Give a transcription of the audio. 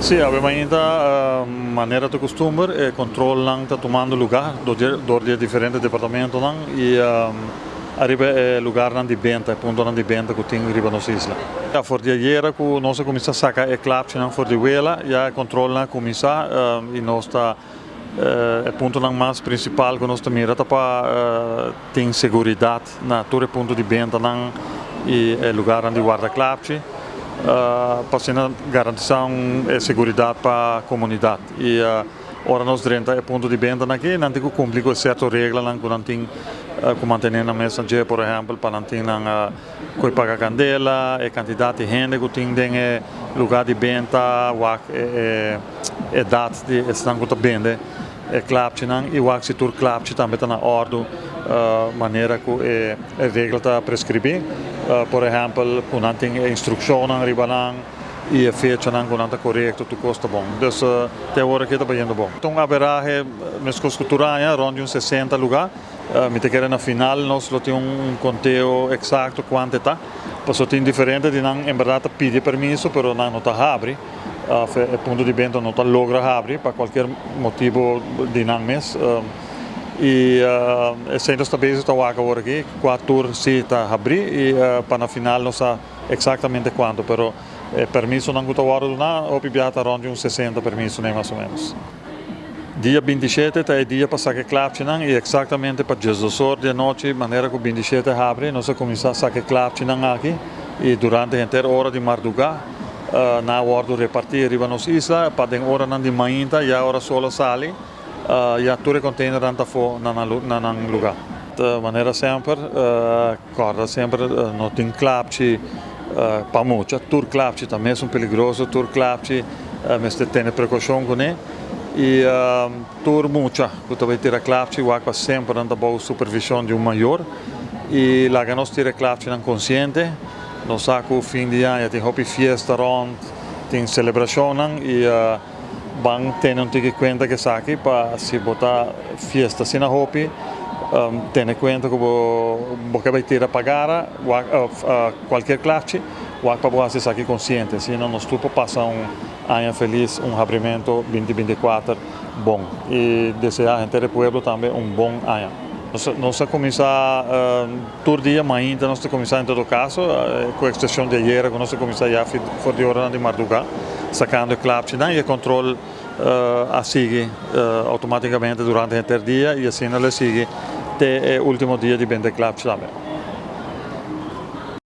Sí, awe mainta, manera ta kustumber, e kontrolnan ta tumando lugá dor di e diferente departamentonan i ariba e lugarnan di benta, e puntonan di benta ku tin riba nos isla. Ya for di ayera ku nos a kuminsá saka e klapchinan for di wela, ya e kontrolnan a kuminsá i nos ta e puntonan mas prinsipal ku nos ta mira ta pa tin seguridat na tur e punto di bentanan i e lugarnan di warda klapchi pa asina garantisá un e seguridat pa komunidat. I ora nos drenta e punto di bentanan aki nan tin ku kumpli ku e sierto reglanan ku nan tin ku mantené nan mes na dje, por ehèmpel pa nan tin nan ku e paga kandela, e kantidat di hende ku tin den e lugá di benta, wak e edat di esnan ku ta bende e klapchinan i wak si tur klapchi tambe ta na òrdu manera ku e regla ta preskribí. Por ehèmpel ku nan tin e instrukshonnan riba nan i e fechanan ku nan ta korekto, tur kos ta bon. Dus te awor aki ta bayendo bon. Ta un averahe meskos ku tur aña rònt di un 60 lugá. Mi ta kere na final nos lo tin un konteo eksakto kuantu e ta, pasobra tin diferente di nan en bèrdat ta pidi e permiso pero nan no ta habri òf e punto di benta no ta logra habri pa kualkier motibu di nan mes. I esei nos ta bezig ta wak awor aki kua tur si ta habri i pa na final nos sa eksaktamente kuantu, pero e permisonan ku ta wòrdu duna hopi biaha ta rònt di un 60 permisonan mas o ménos. Dia 27 ta e dia pa saka e klapchinan i eksaktamente pa 12 or di anochi, manera ku 27 habri, nos a kuminsá saka e klapchinan aki i durante henter ora di mardugá nan a wòrdu repartí riba nos isla pa den oranan di mainta ya ora sol a sali ya tur e konteinernan ta afó na nan lugá. Manera semper, kòrda semper no tin klapchi pa mucha, tur klapchi ta mesun peligroso, tur klapchi mester tene prekoushon kuné i tur mucha ku ta bai tira klapchi wak pa semper nan ta bou supervishon di un mayor i laga nos tira e klapchinan konsiente. Nos sa ku fin di aña tin hopi fiesta rònt, tin selebrashonnan i ban tene un tiki kuenta ku esaki pa si bo ta fiesta asina hopi tene kuenta ku bo ke bai tira pagara wak kualkier klapchi wak pa bo hasi esaki konsiente asina nos tur por pasa un aña felis un habrimentu 2024 bon i deseá henter e pueblo tambe un bon aña. Nos a kuminsá tur dia mainta nos ta kuminsá en todo kaso ku eksepshon di ayera ku nos a kuminsá ya for di oranan di mardugá sakando e klapchinan i e kontrol a sigui outomátikamente durante henter dia i asina lo e sigui te e último dia di bende klapchi tambe.